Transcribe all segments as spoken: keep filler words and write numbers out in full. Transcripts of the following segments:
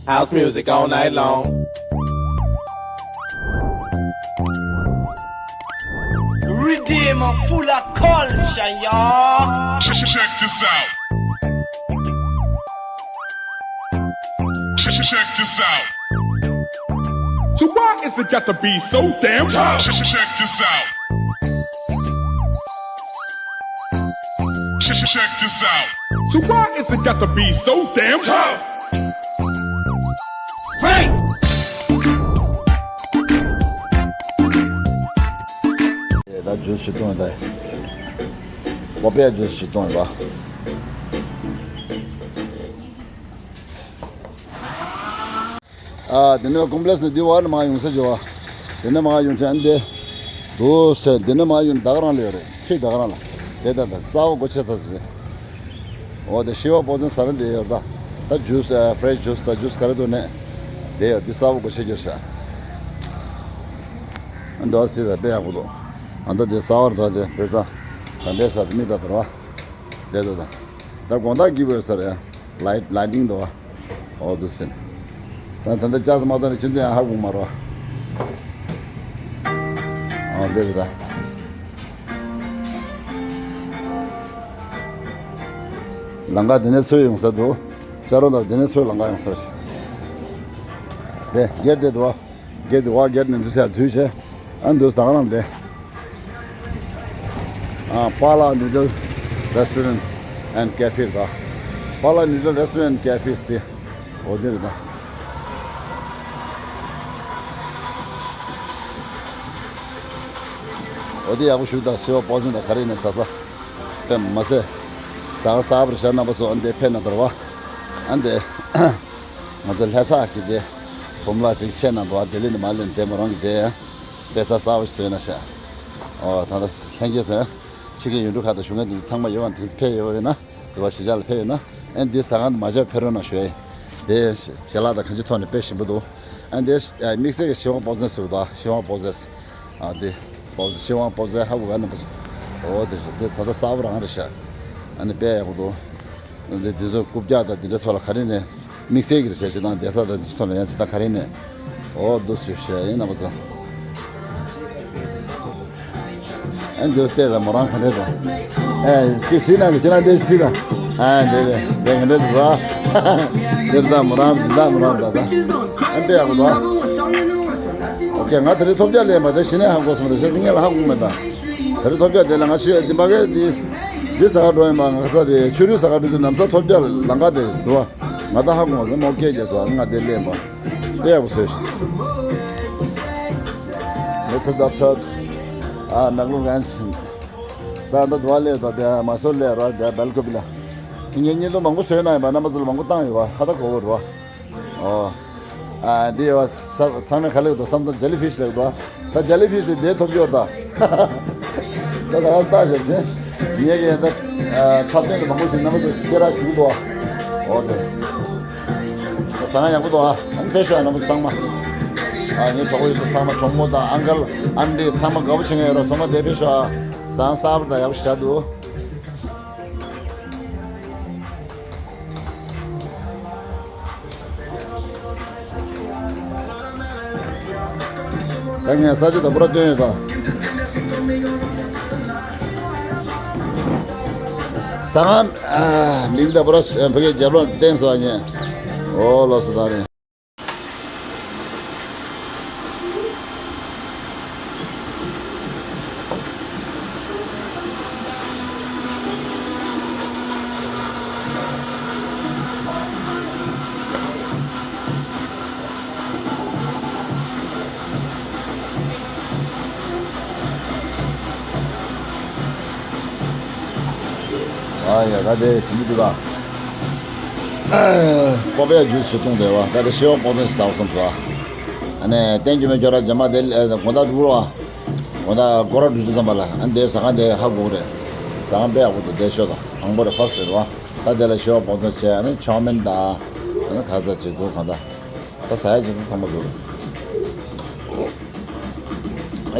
House music all night long. Redeem full of culture, y'all. Check this out. Check, check, check this out. So why is it got to be so damn tough? Check, check, check this out. Check, check, check this out. So why is it got to be so damn tough? Break! ད་ཇུས་ཞིག་བཏུང་ཡིན་ད། སྤོ་པའི་ཇུས་ཞིག་བཏུང་ཡིན་པ། ཨ། དེ་ནས་ཀོམ་པ་ལེགས་ནས་འདི་བར་ནས་མར་ཡོང་ས་བྱོས་བ། དེ་ནས་མར་ཡོང་ཆ་འདི། འདུག་སེ་འདི་ནས་མར་ཡོང་ད་ག་རང་ལ་ཡོད་རེད། ཁྲིད་ད་ག་རང་ལ། དེ་ད་ད་གསར་པ་སྒོ་ཕྱེ་ས་ཟིག་རེད། འོ་དེ་ཤི་བ་སྤོ་ཚན་ཟ་ར་འདི་ཡོད་ད། ད་ཇུས་ཨ་ཕ་རེ་ཤི་ཇུས་ད་ཇུས་ག་རེ་འདུག་ནས། དེ་ཡོད་འདི་གསར་པ་སྒོ་ཕྱེ་རྒྱུ་ཤ། ཨ་འདུག་སེ་ད་དཔེ་ཡག་པོ་འདུག་ཨ་ད་དེ་གསར་པ་རེད་ད། དེ་བོད་ས་ད་འདྲེ་ས་མི་ད་དར་བ། དེ་ད་ད། ད་དགོང་དག་གི་བོད་ས་རེད། ལའི་ལའི་ཊིང་འདུག་བ། འོ་འདུག་སེ། ད་ད་ལྟ་ཅག་ཙམ་མ་བཏང་ནས་ཁྱོད་ཚོ་ཡང་ཧ་གོ་མ་རོ། ཨ་འདི་རེད་ད། ལམ་ཁ་འདི་ནས་ཚུར་ཡོང་ས་འདུག་ཅ་རོ་དང་འདི་ནས་ཚུར་ལམ་ཁ་ཡོང་ས་རེད། དེ་སྒེར་དེ་འདུག་བ། སྒེར་དེ་བ་སྒེར་ནས་འདུག་ས་འཛུལ་བྱས། ཨ་འདུག་ཟ་ཁང་ནང་དེ། ཨ་པཱ་ལགས་ནུ་ཌལ་རེ་སི་ཊོ་རན་ཊི་ཨེན་ཌི་ཀེ་ཧྥེ་རེད་ད། པཱ་ལགས་ནུ་ཌལ་རེ་སི་ཊོ་རན་ཊི་ཀེ་ཧྥེ་སྟེ། འོ་དེ་རེད་ད། འོ་དེ་ཡག་པོ་ཞུ་ད། ཤི་བ་སྤོ་ཚན་ད་ག་རེ་ནས་ཟ་ས། དཔེ་མ་ཟད། ཟ་ཁང་གསར་པ་རེད་ཤག་རྣམ་པ་ཚོ། ཨ་འདི་ཕེབས་ན་དར་བ། ཨ་འདི། ང་ཚོ་ལྷ་ས་གི་དེ། བུ་མོ་ལགས་ཅིག་ཆེད་གནང་འདུག་ཨ་ལྡི་ལི་ནས་མར་སླེབས་དེ་མོ་རང་གི་དེ། དཔེ་ས་གསར་པ་ཞིག་བཟོས་ན་ཤག་འོ་ད་ལྟ་ལྷན་རྒྱས་ཚོ། ཕྱི་རྒྱལ་ཡུལ་གྲུ་ཁག་དང་བཞུགས་མཁན་དེ་ཚོ་ཚང་མ་ཡོད་པ་དེ་ཚོ་ཕེབས་ཡོད་པ་ཡིན་ན། དེ་བ་གཞིས་ཆགས་ལ་ཕེབས་ཡོད་ན། ཨ་འདི་ཟ་ཁང་དུ་མ་བཞག་ཕེབས་རོགས་གནང་ཞུ་ཡ་ཡིན། དེ་ཞལ་ལག་དང་གང་ཅིའི་ཐོག་ནས་དཔེ་ཞིམ་པོ་འདུག་ཨ་འདི་དམིགས་བསལ་གྱི་ཤི་བ་སྤོ་ཚན་ཟེར་གི་འདུག་ཤི་བ་སྤོ་ཚན། ཨ་འདི། སྤོ་ཚན། ཤི་བ་སྤོ་ཚན་ཧ་གོ་ག་ནས་པ། འོ་དེ་ཞིག་འདི་ད་ལྟ་གསར་པ་རང་རེད་ཤག་ཨ་ནི་དཔེ་ཡག་པོ་འདུག་འདི་འདི་ཚོ་རྐུབ་བཀྱག་དང་འདི་འདྲ་ཚོ་ལ་ག་རེ་ནས། དམིགས་བསལ་གྱི་རེད་ཤག་སྤྱིར་བཏང་བསྡད་ས་དང་འདི་ཚོ་ཐོག་ལ་ཡང་སྤྱིར་བཏང་ག་རེ་ནས། འོ་འདུག་སེ་ཞུ་ཡ་ཡིན་རྣམ་པ་ཚོ། ཨ་འདུག་སེ་བལྟས་ད་མོ་རང་ག་འདྲ་འདུག་ཨེ་ཅིག་གཟིགས་ན་འདི་ཁྱེད་རང་འདི་གཟིགས་ད། ཨ་འདི་འདི་འདི་ག་འདྲ་འདུག་ད། འདིར་ད་མོ་རང་འདི་ད་མོ་རང་ད་ད། ཨ་འདི་ཡག་པོ་འདུག་ཨོ་ཁེ། ང་དེ་རིང་ཐོལ་རྒྱག་ལེན་པ་དེ་གཞི་ནས་ཧ་གོ་སོང་། རེད་ཤག་འདི་ངས་ལ་ཧ་གོ་མེད་ད། དེ་རིང་ཐོལ་རྒྱག་དེ་ལ་ང་ཤི་འདི་མ་གས་འདི། འདི་ཟ་ཁང་འགྲོ་ཡིན་པ། ང་ས་དེ་ཆུ་རུད་ཟ་ཁང་འགྲོ་དུས་ནམ་ས་ཐོལ་རྒྱག་ལམ་ཁ་དེ་འདུག་བ། ང་ད་ཧ་གོ་མ་སོང་། མོ་སྐད་རྒྱག་སོང་། ང་དེ་ལེན་པ། དཔེ་ཡག་པོ་བཟོས་ཤག་མེ་སི་ཌབ་ཐབ། ཨ་མེག་ལོ་རན་སི། ད་ད་དུ་བ་ལས་ད་དེ་མ་སོ་ལས་ར་དེ་བེལ་ཀོ་པི་ལ། ངས་བརྙན་ཐུང་མང་པོ་བཟོས་གནང་ཡིན་པ། རྣམ་པ་ཚོ་ལ་མང་པོ་བཏང་ཡོད་པ། ཧ་ད་གོ་བོ་ར། ཨོ། ཨ་འདི་ཡོད་པ། ཚང་མས་ག་ལེགས་འདུག་བསམ་ཚང་ཇེ་ལི་ཕིཤ་ལེགས་འདུག་ད་ཇེ་ལི་ཕིཤ་དེ་འདི་ཐོབ་ཡོད་ད། ད་ད་ལྟ་ཞབས་ཞུ། ངས་ཀྱི་ད་ཨ་འཁྲབ་སྟོན་གྱི་མང་པོ་ཞིག་རྣམ་པ་ཚོ་སྐད་གྲགས་བྱུང་འདུག་ཨོ་དེ། ད་ཟ་ཁང་ཡག་པོ་འདུག་ཨ། ཨ་ནི་ཕེབས་ཤོག་ཨ། རྣམ་པ་ཚོ་ཚང་མ། ཨ་ངའི་གྲོགས་པོ་ཡོད་ཚོ་ཚང་མ། གྲོགས་མོ་དང་ཨང་ཀལ་ཨན་ཊི་ཚང་མ་དགའ་པོ་བྱེད་མཁན་ཡོད་ར། ཚང་མ་དེ་ཕེབས་ཤོག་ཨ། ཟ་ཁང་གསར་པ་དང་ཡག་པོ་ཞིག་རག་འདུག་ད་ངས་ས་ཆ་དང་པོ་ར་སྟོན་ཡོད་ད། ཟ་ཁང་ཨ་མིང་དང་པོ་ར་བོད་སྐད་རྒྱབ་ལོགས་བསྟན་སོང་ངས། ཨོ་ལགས་སོ། ད་རེད། ཨ་ཡ། ད་དེ་ཞིམ་པོ་འདུག་ད། སྤོ་པའི་ཇུས་ཞིག་བཏུང་བསྡད་པ། ད་དེ་ཤི་བ་སྤོ་ཚན་ཞིག་ཟ་བསམ་སོང་། ཨ་ནི་བསྟན་རྒྱུ་མེད་ཁྱོད་རང་རྗེས་མ་དེ་དགོང་དག་འགྲོ་རོགས། དགོང་དག་སྐོར་ར་འགྲོ་དུས་ཙམ་པ་ལ། ཨ་ནི་དེ་ཟ་ཁང་དེ་ཧ་གོ་གི་རེད། ཟ་ཁང་དཔེ་ཡག་པོ་འདུག་དེ་ཤོད་ད། དང་པོ་རེད། ཕར་སི་ཊི་རེད་པ། ད་དེ་ལ་ཤི་བ་སྤོ་ཚན་བྱས། ཨ་ནི་ཆའོ་མིན་དང་། ཨ་ནི་ཁ་ཚ་ཅིག་འདུག་གང་ལྟར། ད་ཟ་ཡ་ཅིག་ཚང་མ་འདུག་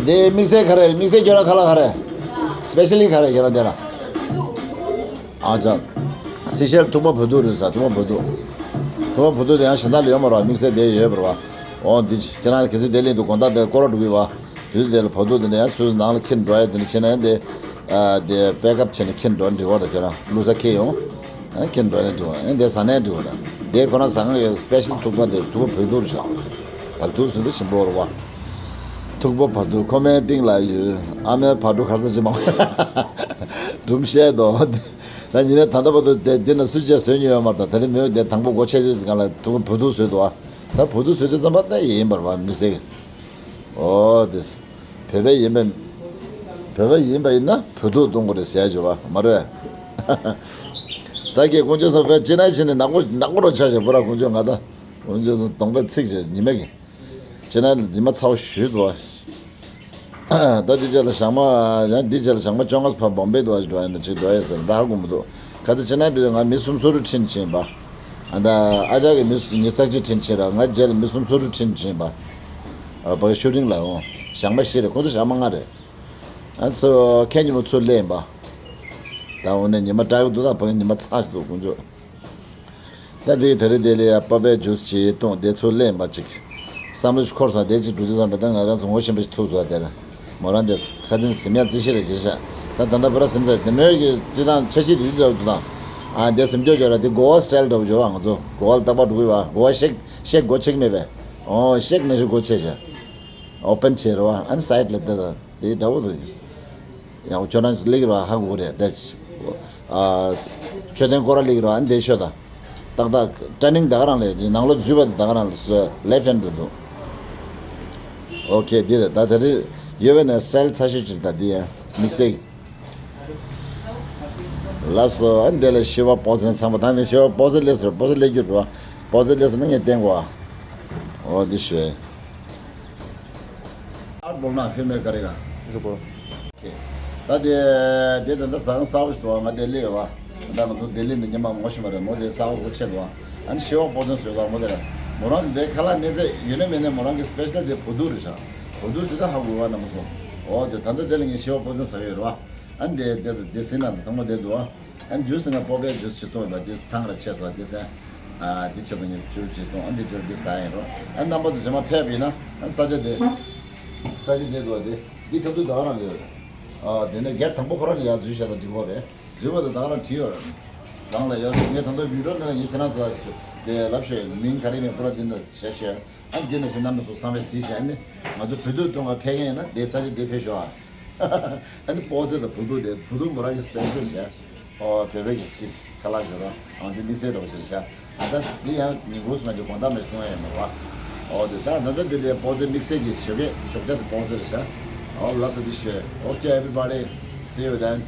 དེ་དམིགས་བསལ་ག་རེ། དམིགས་བསལ་ཁྱོད་རང་ཁ་ལག་ག་རེ། སི་པེ་ཤལ་ལི་ག་རེ་ཁྱོད་རང་དེ་ལ། ཨ་ཅག་སི་ཤལ་ཐུག་མ་བོད་ཐུག་རེད་ཟ། ཐུག་མ་བོད་ཐུག་ཐུག་པ་བུ་ཐུག་དེ་ཡང་གཞན་དག་ལ་ཡོད་མ་རེད་བ། དམིགས་བསལ་དེ་ཡོད་པ་རེད་བ། འོ་འདི་ཁྱེད་རང་གལ་སྲིད་དེ་ལེན་འདུག་དགོང་དག་དེ་སྐོར་ར་འགྲོ་གི་བ། དུས་དེ་ལ་བུ་ཐུག་དེ་འདྲ་ཡང་སོ་སོའི་ནང་ལ་འཁྱེར་འགྲོ་ཡ། དེ་འདྲ་བྱས་ན་ཡང་དེ་ཨ་དེ་པེ་ཀབ་བྱས་ནས་འཁྱེར་འགྲོ་འགྲིག་བ་དང་ཁྱེད་རང་བླུགས་ས་འཁྱེར་ཡོང་། ཨ་འཁྱེར་འགྲོ་ནས་འགྲིག་བ། ཨ་དེ་ཟ་ནས་འགྲིག་བ་དང་། དེ་ཁོ་ན་ཟ་ཁང་གི་སི་པེ་ཤལ་ཐུག་པ་དེ་ཐུག་པ་བུ་ཐུག་རེད་ཤག་བུ་ཐུག་ཟེར་དུས་ཆེན་པོ་རེད་བ། ཐུག་པ་བུ་ཐུག་ཁོ་མའི་སྟེང་ལ་ཡོད། ཨ་མའི་བུ་ཕྲུག་ག་ཚོད་ཅིག་མང་པོ་སྒྲུང་བཤད་དོ། ད་ཉིན་རེ་ད་ལྟ་བར་དུ་དེ་འདི་ན་སུ་ཅིག་བཟོས་མྱོང་ཡོད་མ་རེད། ད་དེ་རིང་མོས་དེ་དང་པོ་སྒོ་ཕྱེ་དུས་སྒང་ལ་ཐུག་པ་བུ་ཐུག་བཟོས་འདུག་བ། ད་བུ་ཐུག་བཟོས་དུས་ཙམ་པ་ད་ཡིན་པར་བ་མི་ཟེར། ཨོ་དེ་བོད་པ་ཡིན་པ། བོད་པ་ཡིན་པ་ཡིན་ན་བུ་ཐུག་གཏོང་དགོས་རེད་ཟེར་བྱས་བ་མ་རེད། ད་ཀྱེ་དཀོན་མཆོག་གསུམ་པས་ཅི་ན་ཕྱིན་ནས་ནག་པོ་ནག་པོ་རུ་ཆགས་བྱས་པོ་ར། དཀོན་མཆོག་ང་ད་དཀོན་མཆོག་གསུམ་གདོང་པའི་ཚིག་བྱས་ཉི་མ་གི་ཅི་ན་ཉི་མ་ཚ་བོ་ཞུས་འདུག་བ། ད་འདི་རྗེས་ལ་ཞག་མ་ཡང་འདི་རྗེས་ལ་ཞག་མ་བཅོ་ལྔ་ཕར་བོམ་པེ་འགྲོ་བ་ཞིག་འགྲོ་ཡ་ཡིན་ན་ཅིག་འགྲོ་ཡ་ཟེར་ད་ཧ་གོ་མི་འདུག་ག་ཚོད་ཅི་ན་འགྲོ་ཡ། ང་མི་གསུམ་ཚུར་ཁྲིད་ཕྱིན་པ། ཨ་ད་ཨ་ཅག་གི་མི་ཉི་ཤུ་རྩ་གཅིག་ཁྲིད་ཕྱིན་ར། ང་རྗེས་ལ་མི་གསུམ་ཚུར་ཁྲིད་ཕྱིན་པ། ཨ་ཕ་གི་ཤུ་ཊིང་ལ་འོང་ཞག་མ་བཞི་རེད། ཁོང་ཚོ་ཞག་མ་ལྔ་རེད། ཨ་ཚོ་ཁྱེད་ཉིན་མོ་ཚུར་སླེབས་པ། ད་འོ་ནས་ཉི་མ་དྲག་གི་འདུག་ད་ཕ་གི་ཉི་མ་ཚ་ཞིག་འདུག་དཀོན་མཆོག་ད་དེ་དེ་རིང་དེ་ལས་ཡ་པ་པའི་ཇུས་ཅིག་བཏུང་། དེ་ཚུར་སླེབས་པ་ཅིག་བསམ་བློ་ཞིག་འཁོར་སོང་། དེ་ཅིག་འགྲོ་དུས་ཙམ་པ་ད་ང་རང་ཚོ་ངོ་ཤེས་པ་ཞིག་ཐུག་སོང་། དེ་ལ་མོ་རང་དེ་ཁ་སང་གཟིམ་ཡག་རྩིས་བཤེར་རེ་བྱེད་ཤག་ད་ད་ལྟ་བུ་ར་གཟིམ་ས་དེ་མོས་ཀྱི་སྤྱི་བཏང་འཆར་གཞི་དེ་འདྲ་འདུག་དང་། ཨ་དེ་གཟིམ་སྐྱོ་ཅོག་ར་དེ་གོ་བ་སི་ཊལ་འདྲ་བོ་བྱོས་བ། ང་ཚོ་གོ་བ་ལ་རྟག་པར་འགྲོ་གི་བ། གོ་བ་ཤེག་ཤེག་སྒོ་ཕྱེ་གི་མེད་པས། ཨོ་ཤེག་ནང་བཞིན་སྒོ་ཕྱེ་བྱས། ཨོ་པན་བྱས་རེད་བ། ཨ་ནི་སའིཌ་ལ་བསྡད་དང་དེ་འདྲ་བོ་འདུག་ཡང་ཁྱོད་རང་ཚོ་སླེབས་ཀྱི་རེད་བ། ཧ་གོ་གི་རེད་དེ། ཨ་མཆོད་རྟེན་སྐོར་ར་སླེབས་ཀྱི་རེད་བ། ཨ་ནི་དེ་ཤོད་དང་། ཏག་ཏག་ཊར་ནིང་ད་ག་རང་ལས་ནང་ལོགས་འཛུལ་བ་དེ་ད་ག་རང་ལས་ལེཕ་ཧེན་འགྲོ་འདུག་ཨོ་ཁེ་འདི་རེད། ད་དེ་རིང་ཡོད་པས་ན་སི་ཊལ་ཚ་ཤོས་ཅིག་ད་འདི་ཡ་དམིགས་བསལ། ལགས་སོ། ཨ་འདི་ལ་ཤི་བ་པོ་ཛེ་ཚང་མ་ད་ནི་ཤི་བ་པོ་ཛེ་སླེབས་སོང་། པོ་ཛེ་སླེབས་རྒྱུ་རེད་བ། པོ་ཛེ་སླེབས་སོང་ན་ངས་བསྟན་དགོས་བ། ཨོ་འདི་ཤོད། ཨར་བོལ་ན་ཧེ་མེ་ཀ་རེ་ག་ད་དེ་དེ་ད་ལྟ་ཟ་ཁང་གསར་པ་ཞིག་འདུག་ང་དེ་སླེབས་ཡོད་བ། ད་ང་ཚོ་ལྡི་ལི་ནས་ཉི་མ་ངོ་ཤེས་པ་རེད། མོ་དེ་གསར་པ་སྒོ་ཕྱེ་འདུག་ཨ་ནི་ཤི་བ་པོ་ཛེ་བཟོས་འདུག་མོ་དེ་ལ་མོ་རང་གི་དེ་ཁ་ལག་གནས་ཚད་ཡོད་ན་མེད་ན་མོ་རང་གི་སི་པེ་ཤལ་དེ་བུ་ཐུག་རེད་ཤག་བུ་ཐུག་ཟེར་ད་ཧ་གོ་བ་ན་མ་སོང་། ཨོ་དེ་ད་ལྟ་དེ་ལ་ངས་ཤི་བ་པོ་ཛེ་ཟ་ཡོད་རེད་བ། ཨ་ནི་དེ་དེ་དེ་སྲིད་ན་ཚང་མ་དེ་འདུག་ཨ་ནི་ཇུས་ང་པོ་པའི་ཇུས་ཅིག་བཏུང་ཡོད་པ། དེ་ཐང་ར་ཆད་སོང་། དེ་སྲིད་ཨ་དེ་ཆེད་དུ་ངས་ཇུས་ཅིག་བཏུང་། ཨ་ནི་དེ་ཆེད་དུ་དེ་ཟ་ཡིན་རོ། ཨ་ནི་རྣམ་པ་ཚོ་རྗེས་མ་ཕེབས་པ་ཡིན་ན་ཨ་ནི་ས་ཆ་དེ་ས་ཆ་དེ་འདུག་དེ་འདི་ཁ་ཐུག་ད་ག་རང་ཡོད། ཨ་དེ་ནས་སྒེར་དང་པོ་ཁོ་རང་ནས་ཡར་འཛུལ་བྱས་ན་འགྲིག་གོ་རེད། འཛུལ་བ་དེ་ད་ག་རང་བྲིས་ཡོད་རེད། རང་ལ་ཡོད་རེད། ངས་ད་ལྟ་བི་ཌི་ཡོ་ནང་ལ་ངས་ཁྱེད་རང་ཚོ་དེ་ལབ་ཤོད་ཡིན། མིང་ག་རེ་མེད་པོ་ར་འདི་འདྲ་བྱས་ཤོད། ཨ་འདི་ནས་སེ་རྣམ་པ་ཚོ་ཚང་མས་གཟིགས་བྱས་ནས་ང་ཚོ་བོད་ཐུག་གཏོང་ག་ཕེབས་མཁན་ཡིན་ན་དེ་ས་ཆ་དེ་ཕེབས་ཤོག་ཨ། ཨ་ནི་པོ་ཙེ་དང་བུ་ཐུག་དེ་བུ་ཐུག་མོ་རང་གི་སི་པེ་ཤལ་བྱས། ཨོ་བོད་པའི་གི་ཅིག་ཁ་ལག་ཞོ་ར་ཨང་དེ་དམིགས་བསལ་འདྲ་བོ་ཞིག་བྱས། ཨ་ད་འདི་ཡང་ཉིན་གུང་སུ་མ་ཅིག་དགོང་དག་མ་ཞིག་གཏོང་ཡ་ཡོད་མ་རེད་བ། ཨོ་དེ་ད་ད་ད་འདི་ལས་པོ་ཙེ་དམིགས་བསལ་གྱི་ཞོགས་ཀས་ཞོགས་ཇ་དེ་པོ་ཙེ་རེད་ཤག་ཨོ་ལགས་སོ། འདི་ཞོས། Okay, everybody, see you then.